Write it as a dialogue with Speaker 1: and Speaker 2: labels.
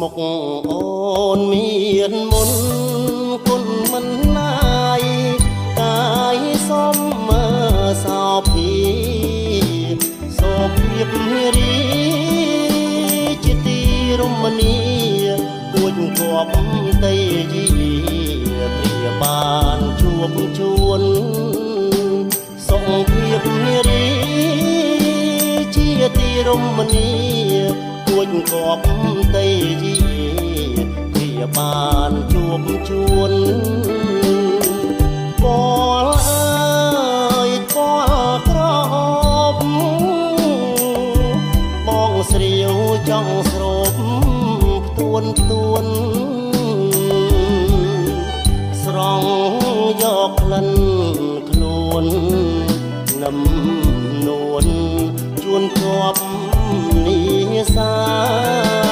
Speaker 1: មុខអូនមានមុនគុណមិនណាយកាយសំសោភីសោភាពនារីជាទីរមនីគួចគប់តីយីព្រាបានជួបជួនសុខភាពនារីជាទីរមនីគួចគប់តីយីព្រាបានជួបជួនពលអើយពលក្របបងស្រាវចង់ស្រូបផ្ទួនផ្ទួនស្រង់យកក្លិនខ្លួននឹមនួនជួនជាប់នីសា